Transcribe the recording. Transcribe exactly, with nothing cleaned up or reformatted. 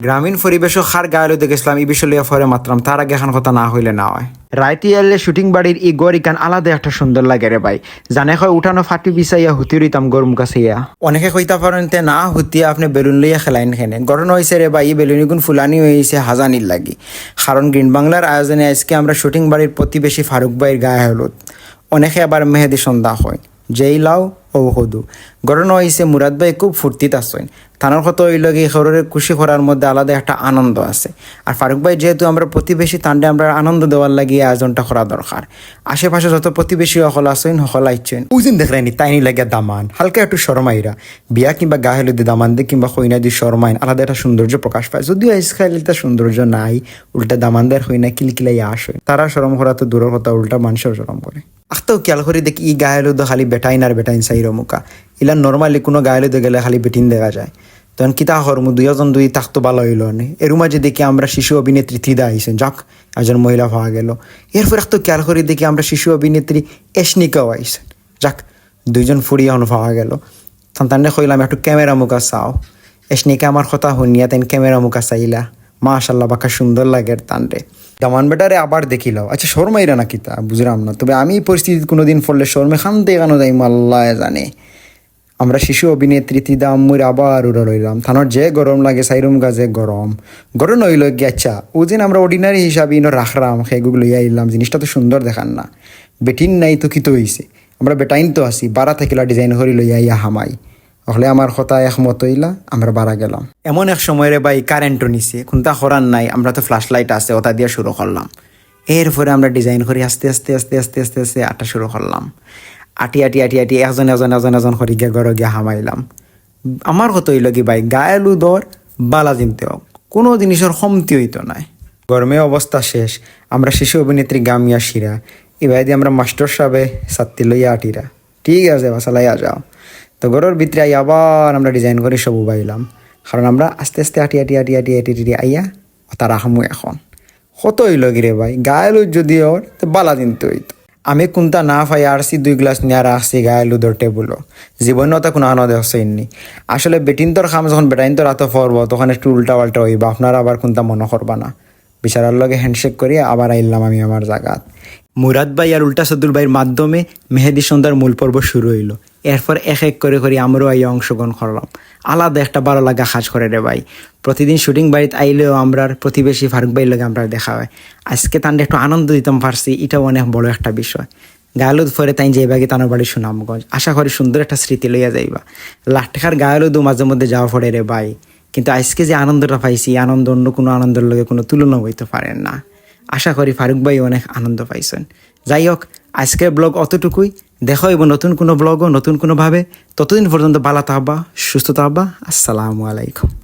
গ্রামীণ পরিবেশো কার গায়ে হলুদে গেছিলাম, ই বিষয় লইয়া পরে মাতরাম, তার আগে এখান কথা না কইলে না অয়। রাইত আইলে শুটিং বাড়ির ই ঘর ইখান আলাদা একটা সুন্দর লাগে রে ভাই। জানে কয় উঠানো ফাটি বিছাইয়া হুতি রইতাম ঘর মুখা চাইয়া। অনেকে কইতা পারেন, "তে না হুতিয়া আপনে বেলুন লইয়া খেলাইন কেনে?" ঘটনা অইছে রে ভাই, ই বেলুন ইগুন ফুলানি অইছে হাজানির লাগি। কারণ গ্রিন বাংলার আয়োজনে আইজকে আমরা শুটিং বাড়ির প্রতিবেশী ফারুক ভাইর গায়ে হলুদ, অনেকে আবার মেহেদি সন্ধ্যা কয়, যেই লাও ও হদু। ঘটনা অইছে মুরাদ ভাই খুব ফুর্তিত আছইন। তানর কথা অইলো গি, কেউরে খুশি করার মধ্যে আলাদা একটা আনন্দ আছে। আর ফারুক ভাই যেহেতু আমরার প্রতিবেশী, তানরে আমরার আনন্দ দেওয়ার লাগি আয়োজনটা করা দরকার। আশেপাশে যত প্রতিবেশী অকল আছইন, হকল আইছইন। অউ যেন দেখরায়নি, তাইন অইলা গিয়া দামান, হালকা একটু শরমাইরা। বিয়া কিংবা গায়ে হলুদে দামান্দে কিংবা কইনাদি শরমাইন, আলাদা একটা সৌন্দর্য প্রকাশ পায়। যদিও আইজকাইল ইতা সৌন্দর্য নাই, উল্টা দামান্দে আর কইনায় কিলকিলাইয়া আছইন। তারা শরম করা তো দূরর কথা, উল্টা মানষেও শরম করে। আখতাউ খিয়াল করি দেখি, ই গায়ে হলুদো খালি বেটাইন আর বেটাইন চাইরো মুখা। ইলা normally কুনু গায়ে হলুদো গেলে খালি বেটিন দেখা যায়। তখন কিতা করমু, দুইজন দুই থাকতো ভালা অইলো নে। এরু মাঝে দেখি আমরার শিশু অভিনেত্রী ত্রিদা আইছইন, যাক, একজন মহিলা পাওয়া গেলো। এরপর আখতাউ খিয়াল করি দেখি আমরার শিশু অভিনেত্রী এশনিকাও আইছইন, যাক, দুইজন ফুড়ি অখন পাওয়া গেলো। তান তানরে কইলাম, "একটু ক্যামেরা মুখা চাও।" এশনিকা আমার কথা হুনিয়া তাইন ক্যামেরা মুখা চাইলা। মাশাআল্লাহ, বাক্কা সুন্দর লাগের তানরে। দামান বেটারে আবার দেখিলাও। আচ্ছা, শরমাইরা না কিতা? বুঝরাম না। তবে আমি ই পরিস্থিতিত কুনুদিন পড়লে শরমে কানতে কানো যাইমু, আল্লায় জানে। আমরা শিশু অভিনেত্রী ত্রিদা আম্মুর আবার উড়া লইলাম। তানর যে গরম লাগে, চাইরো মুখা যে গরম। ঘটনা অইলো গি, আচ্ছা, অউ যেন আমরা ordinary হিসাবে ইনো রাখরাম, হেগুগ লইয়া আইলাম, জিনিসটা তো সুন্দর দেখার না। বেটিন নাই তো কিতা অইছে? আমরা বেটাইন তো আছি, বারা থাকিলা design করি লইয়া আইয়া হামাই। অকলে আমার কথা একমত অইলা, আমরা বারা গেলাম। এমন এক সময় রে ভাই, কারেন্টও নিছে, কুন্তা করার নাই, আমরা তো flashlight আছে, ওটা দিয়া শুরু করলাম। এরপরে আমরা design করি আস্তে আস্তে আস্তে আস্তে আস্তে আস্তে আটা শুরু করলাম। আটি আটি আটি আটি একজন একজন একজন একজন করি গিয়া ঘরো গিয়া হামাইলাম। আমার কথা অইলো গি ভাই, গায়ে হলুদর বালা জিনতে অউক, কুনু জিনিসর কমতি অইতো নায়। গরমে অবস্থা শেষ, আমরা শিশু অভিনেত্রী গামিয়া শিরা, ইবায়দি আমরা মাস্টর সাবে ছাত্তি লইয়া আটিরা। ঠিক আছে, বাসালাইয়া যাও। তো ঘরর ভিতরে আই আবার আমরা design করি সব উবাইলাম, কারণ আমরা আস্তে আস্তে আটি আটি আটি আটি আটি আটি আইয়া ওটা রাখমু এখন। কত অইলো গি রে ভাই, গায়ে হলুদ যদি অর, তো বালা জিনতে অইতো। আমি কুন্তা না পাই আরছি দুই গ্লাস নিয়া রাখছি গায়ে হলুদর টেবুলো। জীবনে ওটা কুনু আনো দেখছইননি। আসলে বেটিন্তর কাম যখন বেটাইন্তর আতো পড়বো, তখন একটু উল্টা পাল্টা অইবা, আপনারা আবার কুন্তা মনো করবা না। বিচারার লগে handshake করি আবার আইলাম আমি আমার জাগাত। মুরাদ ভাই আর উল্টা সদুল ভাইর মাধ্যমে মেহেদি সন্ধ্যার মূল পর্ব শুরু অইলো। এরপর এক এক করি করি আমরাও আইয়া অংশগ্রহণ করলাম। আলাদা একটা ভালা লাগা কাজ করে রে ভাই। প্রতিদিন শুটিং বাড়িত আইলেও আমরার প্রতিবেশী ফারুক ভাইর লগে আমরার দেখা অয়। আইজকে তানরে একটু আনন্দ দিতাম পারছি, ইটাও অনেক বড় একটা বিষয়। গায়ে হলুদ পরে তাইন যাইবা গি তানর বাড়ি সুনামগঞ্জ। আশা করি সুন্দর একটা স্মৃতি লইয়া যাইবা। লাখ টেকার গায়ে হলুদও মাঝে মধ্যে যাওয়া পড়ে রে ভাই, কিন্তু আইজকে যে আনন্দটা পাইছি, ই আনন্দ অন্য কুনু আনন্দর লগে কুনু তুলনা অইতো পারে না। আশা করি ফারুক ভাই অনেক আনন্দ পাইছইন। যাই হোক, আইজকের vlog অতটুকুই। দেখা অইবো নতুন কুনু vlogও, নতুন কুনু ভাবে। ততদিন পর্যন্ত বালা থাকবা, সুস্থ থাকবা। আসসালামু আলাইকুম।